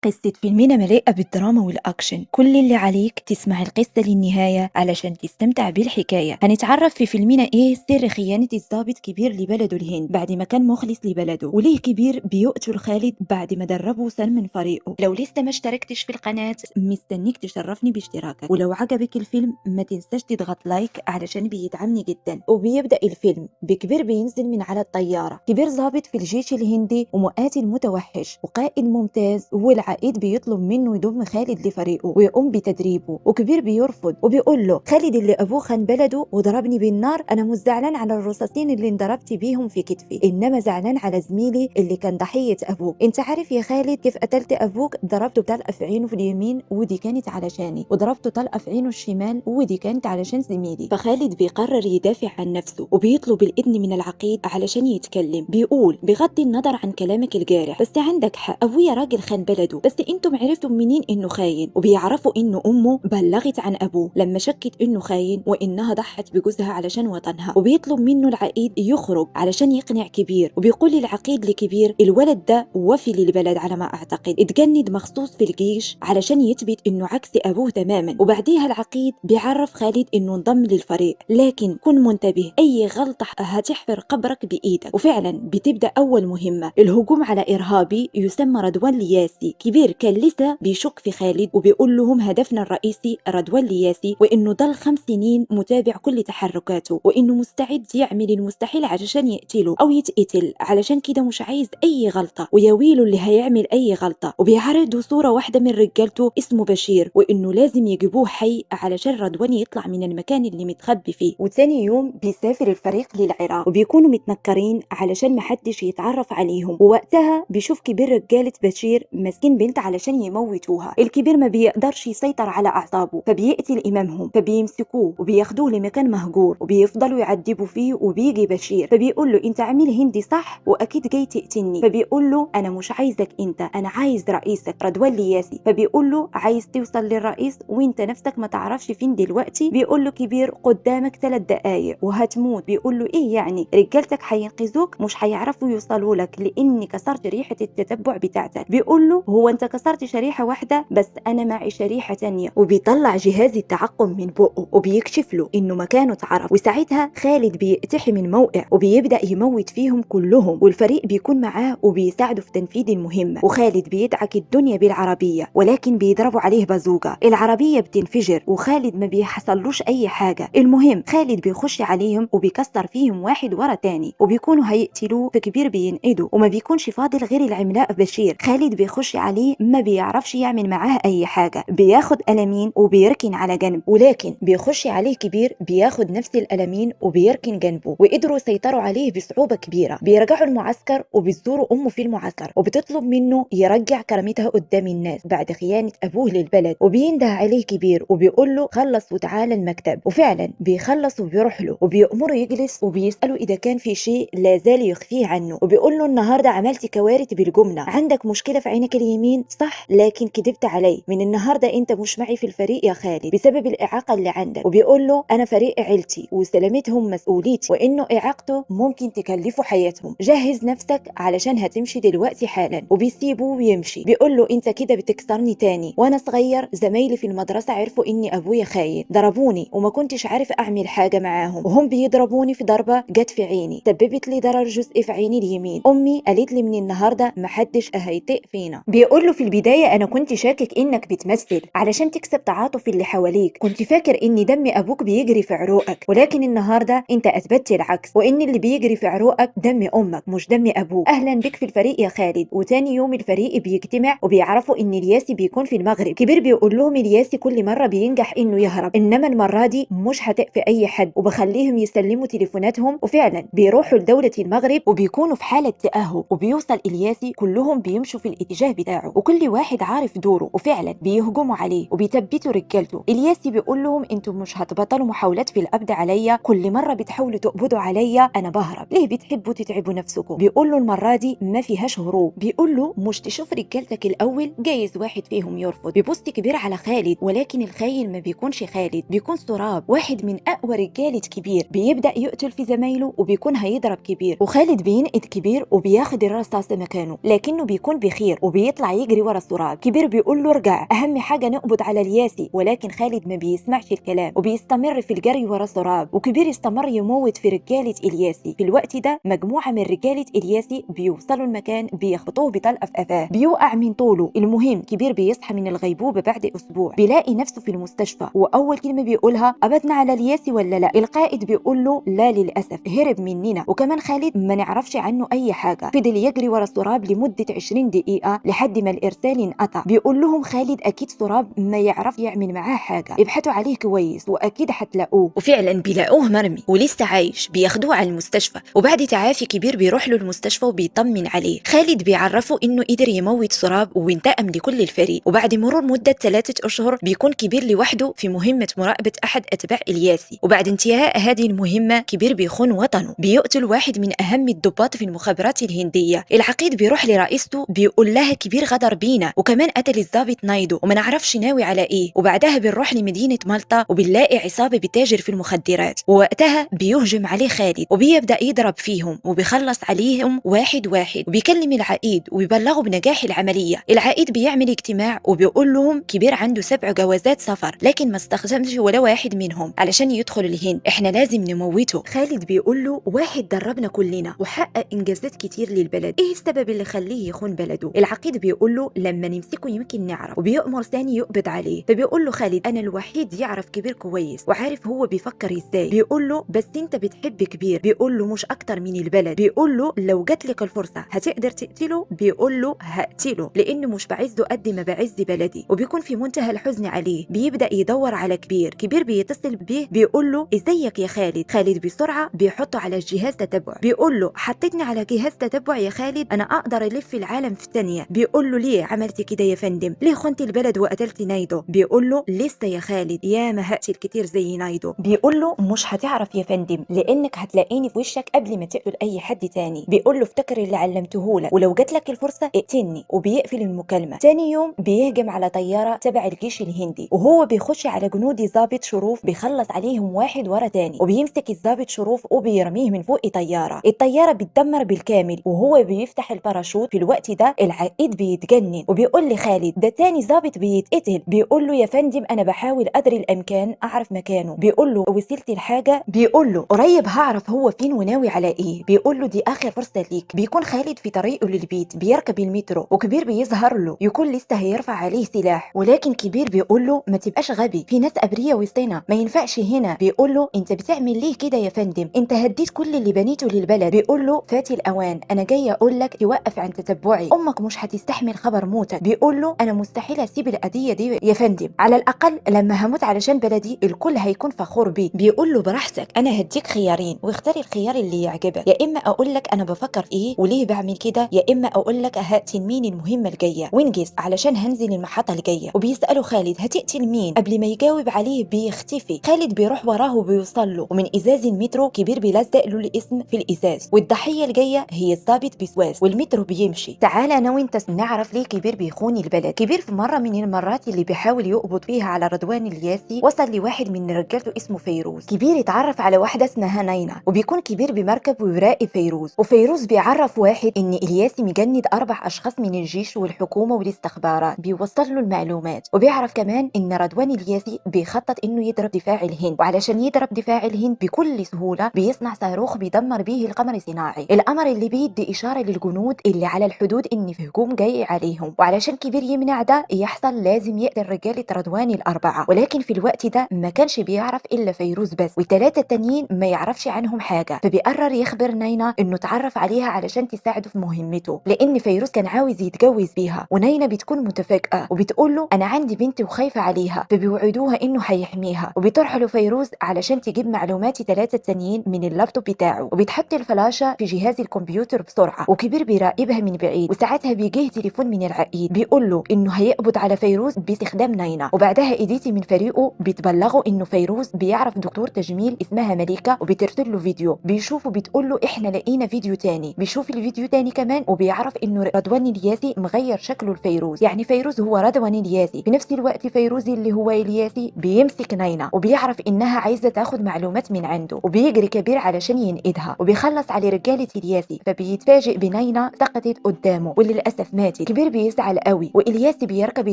قصة فيلمنا مليئة بالدراما والأكشن، كل اللي عليك تسمع القصة للنهاية علشان تستمتع بالحكاية. هنتعرف في فيلمنا إيه سر خيانة الضابط كبير لبلده الهند بعد ما كان مخلص لبلده، وليه كبير بيقتل خالد بعد ما دربه سنة من فريقه. لو لسه ما اشتركتش في القناة مستنيك تشرفني باشتراكك، ولو عجبك الفيلم ما تنساش تضغط لايك علشان بيدعمني جدا. وبيبدأ الفيلم بكبير بينزل من على الطيارة. كبير ضابط في الجيش الهندي ومقاتل متوحش وقائد ممتاز، والعقيد بيطلب منه يضم خالد لفريقه ويقوم بتدريبه، وكبير بيرفض وبيقول له خالد اللي ابوه خان بلده وضربني بالنار، انا مش زعلان على الرصاصين اللي انضربت بيهم في كتفي، انما زعلان على زميلي اللي كان ضحية ابوك. انت عارف يا خالد كيف قتلت ابوك؟ ضربته بطلقه في عينه في اليمين ودي كانت علشاني، وضربته طلقه في عينه الشمال ودي كانت علشان زميلي. فخالد بيقرر يدافع عن نفسه وبيطلب الاذن من العقيد علشان يتكلم. بيقول بغض النظر عن كلامك الجارح، بس عندك حق، ابويا راجل خان بلده، بس انتم عرفتم منين انه خاين؟ وبيعرفوا انه امه بلغت عن ابوه لما شكت انه خاين وانها ضحت بجوزها علشان وطنها. وبيطلب منه العقيد يخرج علشان يقنع كبير، وبيقول العقيد لكبير الولد ده وفي للبلد على ما اعتقد، اتجند مخصوص في الجيش علشان يثبت انه عكس ابوه تماما. وبعديها العقيد بيعرف خالد انه انضم للفريق، لكن كن منتبه، اي غلطه هتحفر قبرك بايدك. وفعلا بتبدا اول مهمة، الهجوم على ارهابي يسمى رضوان الياسي. كبير كان لسه بيشك في خالد وبيقول لهم هدفنا الرئيسي رضوان الياسي، وانه ضل 5 سنين متابع كل تحركاته، وانه مستعد يعمل المستحيل علشان يقتله او يتقتل، علشان كده مش عايز اي غلطه، ويا ويله اللي هيعمل اي غلطه. وبيعرضوا صوره واحدة من رجالته اسمه بشير، وانه لازم يجيبوه حي علشان رضوان يطلع من المكان اللي متخبي فيه. وتاني يوم بيسافر الفريق للعراق وبيكونوا متنكرين علشان محدش يتعرف عليهم. ووقتها بيشوف كبير رجاله بشير ماسكين بنت علشان يموتوها. الكبير ما بيقدرش يسيطر على اعصابه فبيقتل امامهم، فبيمسكوه وبياخدوه لمكان مهجور وبيفضلوا يعذبوا فيه. وبيجي بشير فبيقول له انت عميل هندي صح؟ واكيد جاي تقتلني. فبيقول له انا مش عايزك انت، انا عايز رئيسك رضوان الياسي. فبيقول له عايز توصل للرئيس وانت نفسك ما تعرفش فين دلوقتي؟ بيقول له كبير قدامك 3 دقايق وهتموت. بيقول له ايه يعني؟ رجالتك هينقذوك مش هيعرفوا يوصلوا لك لاني كسرت ريحه التتبع بتاعتك. بيقول له هو انت كسرت شريحة واحدة بس انا معي شريحة تانية. وبيطلع جهاز التعقم من بقه وبيكشف له انه مكانه اتعرف. وساعتها خالد بيقتحم الموقع وبيبدا يموت فيهم كلهم، والفريق بيكون معاه وبيساعده في تنفيذ المهمة. وخالد بيدعك الدنيا بالعربية، ولكن بيضربوا عليه بازوكا، العربية بتنفجر وخالد ما بيحصلوش اي حاجة. المهم خالد بيخش عليهم وبيكسر فيهم واحد ورا تاني وبيكونوا هيقتلوه، فكبير بينقذه وما بيكونش فاضل غير العملاق بشير. خالد بيخش عليه ما بيعرفش يعمل معاه اي حاجة، بياخد قلمين وبيركن على جنب، ولكن بيخش عليه كبير بياخد نفس القلمين وبيركن جنبه، وقدروا يسيطروا عليه بصعوبة كبيرة. بيرجعوا المعسكر وبيزوروا امه في المعسكر وبتطلب منه يرجع كرامتها قدام الناس بعد خيانة ابوه للبلد. وبينده عليه كبير وبيقول له خلص وتعالى المكتب، وفعلا بيخلص وبيروح له وبيأمره يجلس وبيسأله اذا كان في شيء لا زال يخفيه عنه. وبيقول له النهارده عملت كوارث بالجملة، عندك مشكلة في عينك اليمين صح، لكن كدبت علي، من النهارده انت مش معي في الفريق يا خالد بسبب الاعاقة اللي عندك. وبيقول له انا فريق عيلتي وسلامتهم مسؤوليتي، وانه اعاقته ممكن تكلفة حياتهم، جهز نفسك علشان هتمشي دلوقتي حالا. وبيسيبه ويمشي. بيقول له انت كده بتكسرني تاني، وانا صغير زمايلي في المدرسة عرفوا اني ابويا خاين، ضربوني وما كنتش عارف اعمل حاجة معاهم، وهم بيضربوني في ضربه جت في عيني سببت لي ضرر جزء في عيني اليمين، امي قالت لي من النهارده محدش هيطيق فينا. بيقول له في البداية انا كنت شاكك انك بتمثل علشان تكسب تعاطف اللي حواليك، كنت فاكر ان دم ابوك بيجري في عروقك، ولكن النهارده انت اثبتت العكس، وان اللي بيجري في عروقك دم امك مش دم ابوك. اهلا بك في الفريق يا خالد. وتاني يوم الفريق بيجتمع وبيعرفوا ان الياسي بيكون في المغرب. كبير بيقول لهم الياسي كل مرة بينجح انه يهرب، انما المرة دي مش هتقفي اي حد، وبخليهم يسلموا تليفوناتهم. وفعلا بيروحوا لدولة المغرب وبيكونوا في حاله تاهب، وبيوصل الياسي كلهم بيمشوا في الاتجاه بتاعه وكل واحد عارف دوره، وفعلا بيهجموا عليه وبيثبتوا رجالته. الياسي بيقول لهم انتم مش هتبطلوا محاولات في القبض عليا، كل مرة بتحاولوا تقبضوا عليا انا بهرب، ليه بتحبوا تتعبوا نفسكم؟ بيقول له المرة دي ما فيهاش هروب. بيقول له مش تشوف رجالتك الاول، جايز واحد فيهم يرفض. بيبص كبير على خالد، ولكن الخاين ما بيكونش خالد، بيكون سراب واحد من اقوى رجاله كبير. بيبدا يقتل في زمايله وبيكون هيضرب كبير، وخالد بينقذ كبير وبياخد الرصاصة مكانه، لكنه بيكون بخير وبيطلع وبيطلع يجري ورا سراب. كبير بيقول له ارجع، اهم حاجة نقبض على الياسي، ولكن خالد ما بيسمعش الكلام وبيستمر في الجري ورا سراب. وكبير استمر يموت في رجاله الياسي. في الوقت ده مجموعة من رجاله الياسي بيوصلوا المكان، بيخبطوه بطلقه في قفاه، بيوقع من طوله. المهم كبير بيصحى من الغيبوبه بعد اسبوع، بيلاقي نفسه في المستشفى، واول كلمة بيقولها قبضنا على الياسي ولا لا؟ القائد بيقول له لا للاسف هرب مننا، وكمان خالد ما نعرفش عنه اي حاجة. فضل يجري ورا سراب لمدة 20 دقيقة لحد ما الارسال انقطع. بيقول لهم خالد اكيد سراب ما يعرف يعمل معاه حاجة، ابحثوا عليه كويس واكيد هتلاقوه. وفعلا بيلاقوه مرمي ولسه عايش، بياخدوه على المستشفى. وبعد تعافي كبير بيروح له المستشفى وبيطمن عليه. خالد بيعرفه انه قدر يموت سراب وانتقم لكل الفريق. وبعد مرور مده 3 اشهر بيكون كبير لوحده في مهمة مراقبة احد اتباع الياسي. وبعد انتهاء هذه المهمة كبير بيخون وطنه، بيقتل واحد من اهم الضباط في المخابرات الهندية. العقيد بيروح لرئيسته بيقول لها كبير غدر بينا، وكمان قتل الضابط نايدو وما نعرفش ناوي على ايه. وبعدها بنروح لمدينة مالطا وبنلاقي عصابة بتاجر في المخدرات، ووقتها بيهجم عليه خالد وبيبدا يضرب فيهم وبيخلص عليهم واحد واحد. وبيكلم العقيد ويبلغه بنجاح العملية. العقيد بيعمل اجتماع وبيقول لهم كبير عنده 7 جوازات سفر، لكن ما استخدمش ولا واحد منهم علشان يدخل الهند، احنا لازم نموته. خالد بيقول له واحد دربنا كلنا وحقق انجازات كتير للبلد، ايه السبب اللي خليه يخون بلده؟ العقيد بيقول له لما نمسكه يمكن نعرف، وبيأمر ثاني يقبض عليه. فبيقول له خالد انا الوحيد يعرف كبير كويس وعارف هو بيفكر ازاي. بيقول له بس انت بتحب كبير. بيقول له مش اكتر من البلد. بيقول له لو جات لك الفرصة هتقدر تقتله؟ بيقول له هقتله لانه مش بعزه قد ما بعز بلدي. وبيكون في منتهى الحزن عليه. بيبدا يدور على كبير. كبير بيتصل بيه بيقول له ازيك يا خالد. خالد بسرعة بيحطه على جهاز تتبع، بيقول له حطيتني على جهاز تتبع يا خالد، انا اقدر الف العالم في ثانية. بيقول له ليه عملت كده يا فندم؟ ليه خنت البلد وقتلت نايدو؟ بيقول له لسه يا خالد، يا ما هقتل كتير زي نايدو. بيقول له مش هتعرف يا فندم لانك هتلاقيني في وشك قبل ما تقتل اي حد تاني. بيقول له افتكر اللي علمته لك، ولو جات لك الفرصة اقتلني. وبيقفل المكالمة. تاني يوم بيهجم على طيارة تبع الجيش الهندي، وهو بيخش على جنود ضابط شروف بيخلص عليهم واحد ورا تاني، وبيمسك الضابط شروف وبيرميه من فوق طيارة. الطيارة بتدمر بالكامل وهو بيفتح الباراشوت. في الوقت ده العقيد بيتجنن وبيقول لخالد ده تاني ضابط بيتقتل. بيقول له يا فندم انا بحاول قدر الامكان اعرف مكانه. بيقول له وصلت الحاجة؟ بيقول له قريب هعرف هو فين وناوي على ايه. بيقول له دي اخر فرصة ليك. بيكون خالد في طريقه للبيت، بيركب المترو وكبير بيظهر له، يكون لسه هيرفع عليه سلاح، ولكن كبير بيقول له ما تبقاش غبي، في ناس ابرياء وسطنا ما ينفعش هنا. بيقول له انت بتعمل ليه كده يا فندم؟ انت هديت كل اللي بنيته للبلد. بيقول له فات الاوان، انا جاي اقول لك توقف عن تتبعي، امك مش هتستحمل خبر موتك. بيقول له انا مستحيل اسيب القضية دي يا فندم، على الاقل لما هموت علشان بلدي الكل هيكون فخور بي. بيقول له براحتك، انا هديك خيارين واختار الخيار اللي يعجبك، يا اما اقول لك انا بفكر في ايه وليه بعمل كده، يا اما اقول لك هقتل مين المهمة الجاية وانجز علشان هنزل المحطة الجاية. وبيساله خالد هتقتل مين؟ قبل ما يجاوب عليه بيختفي. خالد بيروح وراه وبيوصل له، ومن ازاز المترو كبير بيلزق له الاسم في الازاز، والضحيه الجاية هي الضابط بسواس، والمترو بيمشي. تعالى انا وانت نعرف ليه كبير بيخون البلد. كبير في مرة من المرات اللي بيحاول يقبض فيها على رضوان الياسي وصل لواحد من رجالته اسمه فيروز. كبير اتعرف على واحدة اسمها ناينا، وبيكون كبير بمركب ويراقب فيروز، وفيروز بيعرف واحد ان الياسي مجند 4 اشخاص من الجيش والحكومة والاستخبارات، بيوصل له المعلومات. وبيعرف كمان ان رضوان الياسي بيخطط انه يضرب دفاع الهند، وعلشان يضرب دفاع الهند بكل سهولة بيصنع صاروخ بيدمر به القمر الصناعي، القمر اللي بيدي اشارة للجنود اللي على الحدود ان في هجوم جاي عليهم. وعلشان كبير يمنع ده يحصل لازم يقتل رجاله رضوان ال4، ولكن في الوقت ده ما كانش بيعرف الا فيروز بس، والثلاثة التانيين ما يعرفش عنهم حاجة. فبيقرر يخبر ناينا انه اتعرف عليها علشان تساعده في مهمته، لان فيروز كان عاوز يتجوز بيها. وناينا بتكون متفاجئه وبتقول له انا عندي بنت وخايفة عليها، فبيوعدوها انه هيحميها. وبتروح له فيروز علشان تجيب معلومات 3 التانيين من اللابتوب بتاعه، وبتحط الفلاشه في جهاز الكمبيوتر بسرعة، وكبير بيراقبها من بعيد. وساعتها بيجيه تليفون من العقيد بيقول له انه هيقبض على فيروز باستخدام ناينا. وبعدها ايديتي من فريقه بتبلغه انه فيروز بيعرف دكتور تجميل اسمها مليكة، وبترسل له فيديو بيشوفه، بتقول له احنا لقينا فيديو تاني. بيشوف الفيديو تاني كمان وبيعرف انه رضوان الياسي مغير شكله لفيروز، يعني فيروز هو رضوان الياسي. في نفس الوقت فيروز اللي هو الياسي بيمسك ناينا وبيعرف انها عايزه تاخد معلومات من عنده، وبيجري كبير علشان ينقذها وبيخلص على رجاله الياسي. فبيتفاجئ بناينا سقطت قدامه وللاسف ماتت. بتتقتل. كبير بيزعل قوي، والياسي بيركب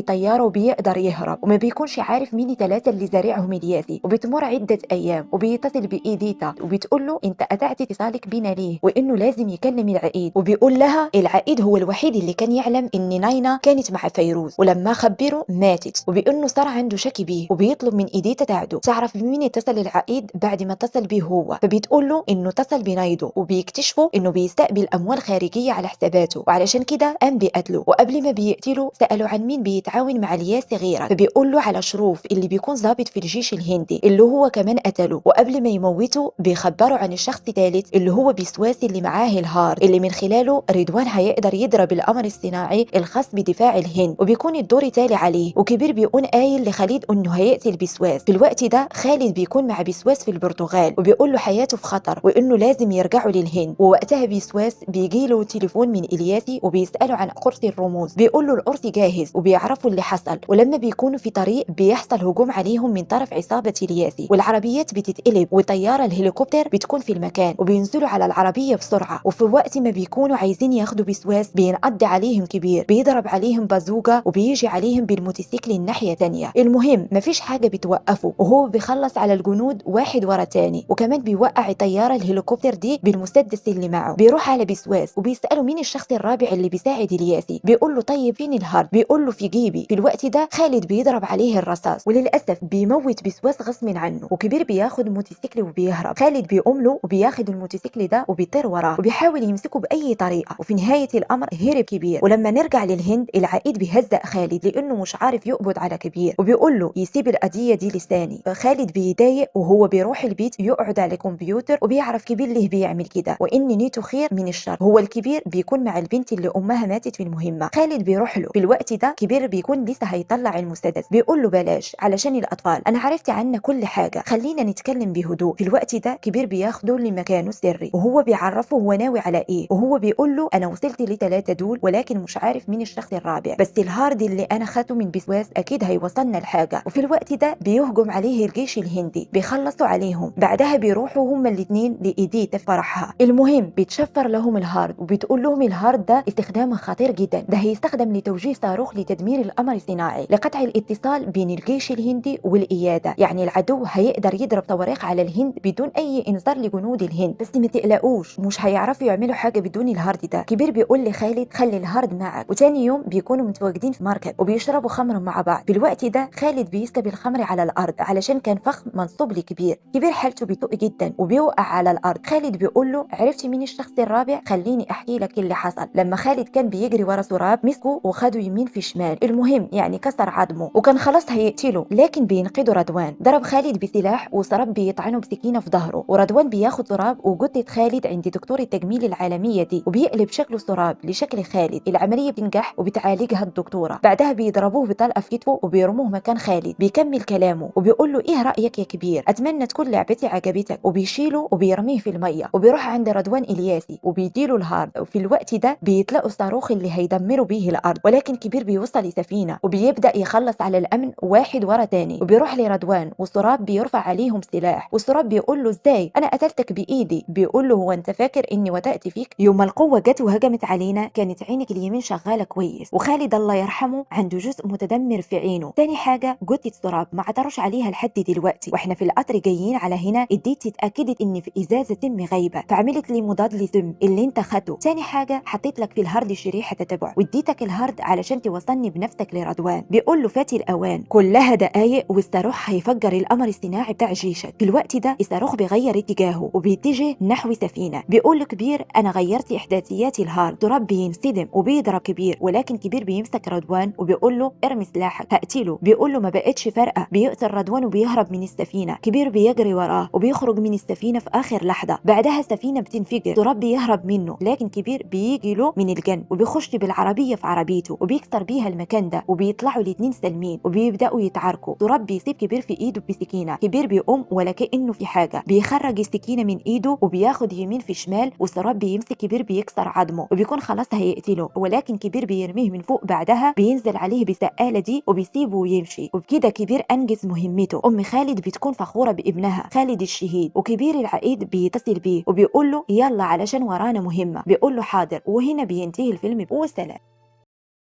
طيارة وبيقدر يهرب وما بيكونش عارف مين الثلاثة اللي زارعهم الياسي. وبتمر عده ايام وبيتصل بايديتا وبتقول له انت قطعت اتصالك بينا ليه، وانه لازم يكلم العقيد. وبيقول لها العقيد هو الوحيد اللي كان يعلم ان ناينا كانت مع فيروز، ولما خبره ماتت، وبانه صار عنده شك بيه، وبيطلب من ايديتا تساعده تعرف بمين اتصل العقيد بعد ما اتصل بيه هو. فبتقول له انه اتصل بنايدو، وبيكتشفوا انه بيستقبل اموال خارجية على حساباته، وعلشان كده قام بقتله. وقبل ما بيقتله سالوا عن مين بيتعاون مع الياسي غيرك، فبيقول له على شروف اللي بيكون ضابط في الجيش الهندي اللي هو كمان قتله. وقبل ما يموته بيخبروا عن الشخص الثالث اللي هو بيسواس اللي معاه الهارد اللي من خلاله رضوان هيقدر يضرب القمر الصناعي الخاص بدفاع الهند، وبيكون الدور تالي عليه. وكبير بيكون قايل لخالد انه هيقتل بسواس. في الوقت ده خالد بيكون مع بسواس في البرتغال وبيقول له حياته في خطر وانه لازم يرجعوا للهند. ووقتها بسواس بيجي له تليفون من الياسي وبيساله عن قرص الرموز، بيقول له القرص جاهز وبيعرفوا اللي حصل. ولما بيكونوا في طريق بيحصل هجوم عليهم من طرف عصابة الياسي، والعربيات بتتقلب وطياره الهليكوبتر بتكون في المكان، وبينزلوا على العربية بسرعة. وفي وقت ما بيكونوا عايزين ياخدوا بسواس بينقضي عليهم كبير، بيضرب عليهم بازوجه وبيجي عليهم بالموتوسيكل الناحية تانية. المهم مفيش حاجة بتوقفه، وهو بيخلص على الجنود واحد ورا تاني، وكمان بيوقع الطيارة الهليكوبتر دي بالمسدس اللي معه. بيروح على بسواس وبيساله مين الشخص الرابع اللي بيساعد الياسي، بيقول له طيب فين الهارد، بيقول له في جيبي. في الوقت ده خالد بيضرب عليه الرصاص وللاسف بيموت بسواس غصب عنه، وكبير بياخد موتوسيكل وبيهرب. خالد بيقوم له وبياخد الموتوسيكل ده وبيطير وراه وبيحاول يمسكه باي طريقه، وفي نهاية الامر هرب كبير. ولما نرجع للهند العقيد بيهزق خالد لانه مش عارف يقبض على كبير، وبيقول له يسيب القضية دي لساني. خالد بيضايق وهو بيروح البيت يقعد على الكمبيوتر وبيعرف كبير ليه بيعمل كده وان نيته خير من الشر. هو الكبير بيكون مع البنت اللي امها ماتت في المهمة. خالد بيروح له في الوقت ده كبير بيكون لسه هيطلع المسدس، بيقول له بلاش علشان الاطفال، انا عرفت عنك كل حاجة، خلينا نتكلم بهدوء. في الوقت ده كبير بياخده لمكانه السري وهو بيعرفه هو ناوي على ايه، وهو بيقول له انا وصلت لثلاثة دول ولكن مش عارف مين الشخص الرابع، بس الهارد اللي انا خدته من بسواس اكيد هيوصلنا لحاجة. وفي الوقت ده بيهجم عليه الجيش الهندي بيخلصوا عليهم. بعدها بيروحوا هما الاثنين لايديتا في فرحها. المهم بيتشفر لهم الهارد وبتقول لهم الهارد ده استخدامه خطير جدا، ده هيستخدم لتوجيه صاروخ لتدمير القمر الصناعي لقطع الاتصال بين الجيش الهندي والقيادة، يعني العدو هيقدر يضرب صواريخ على الهند بدون اي انذار لجنود الهند، بس ما تقلقوش مش هيعرفوا يعملوا حاجة بدون الهارد ده. كبير بيقول لخالد خلي الهارد معك. وتاني يوم بيكونوا متواجدين في مركب وبيشربوا خمر مع بعض. في الوقت ده خالد بيسكب الخمر على الارض علشان كان فخ منصوب لكبير. كبير حالته بتوق جدا وبيوقع على الارض. خالد بيقول له عرفت مين الشخص الرابع؟ خليني احكي لك اللي حصل. لما خالد كان بيجري ورا سراب مسكه وخده يمين في شمال، المهم يعني كسر عظمه وكان خلاص هيقتله، لكن بينقذه رضوان. ضرب خالد بسلاح وسراب بيطعنه بسكينة في ظهره، ورضوان بياخد سراب وجثه خالد عند دكتور التجميل العالمية دي وبيقلب شكله سراب لشكل خالد. العملية بتنجح وبتعالجها الدكتورة. بعدها بيضربوه بطلقه في كتفه وبيرموه مكان خالد. بيكمل كلامه وبيقول له ايه رايك يا كبير؟ اتمنى تكون لعبتي عجبتك. وبيشيله وبيرميه في المية وبيروح عند رضوان الياسي وبيديله الهارد. وفي الوقت ده بيطلقوا الصاروخ اللي هيدمروا بيه الارض، ولكن كبير بيوصل لسفينه وبيبدا يخلص على الامن واحد ورا تاني. وبيروح لرضوان وسراب بيرفع عليهم سلاح، وسراب بيقول له ازاي انا قتلتك بايدي؟ بيقول له هو انت فاكر اني وثقت فيك؟ يوم القوة جت وهجمت علينا كانت عينك اليمين شغالة كويس، وخالد الله يرحمه عنده جزء متدمر في عينه. تاني حاجة جثة سراب ما عثروش عليها لحد دلوقتي، واحنا في القطر جايين على هنا اديتي اتاكدت ان في ازازة سم غايبة فعملت لي مضاد لسم اللي انت خدته. تاني حاجة حطيت لك في الهارد شريحة تتبع واديتك الهارد علشان توصلني بنفسك لرضوان. بيقول له فاتي الاوان، كلها دقايق والصاروخ هيفجر القمر الصناعي بتاع جيشك. في الوقت ده الصاروخ بيغير اتجاهه وبيتجه نحو سفينة. بيقول لكبير انا غيرت احداثيات الهارد. سراب بينصدم وبيضرب كبير، ولكن كبير بيمسك رضوان وبيقول له ارمي سلاحك هقتله. بيقول له ما بقتش فارقه. بيقتل رضوان وبيهرب من السفينة. كبير بيجري وراه وبيخرج من السفينة في اخر لحظة. بعدها السفينة بتنفجر، سراب بيهرب منه، لكن كبير بيجي له من الجنب وبيخش بالعربية في عربيته وبيكسر بيها المكان ده، وبيطلعوا الاثنين سالمين وبيبداوا يتعاركوا. سراب بيصيب كبير في ايده بسكينة. كبير بيقوم ولا كانه في حاجة، بيخرج السكينة من ايده وبياخد يمين في شمال، وسراب بيمسك كبير بيكسر عظمه وبيكون خلاص هيقتله، ولكن كبير بيرميه من فوق. بعدها بينزل عليه بسقاله دي وبيسيبه ويمشي. وبكده كبير انجز مهمته. ام خالد بتكون فخورة بابنها خالد الشهيد، وكبير العقيد بيتصل بيه وبيقول له يلا علشان ورانا مهمة. بيقول له حاضر. وهنا بينتهي الفيلم وسلام.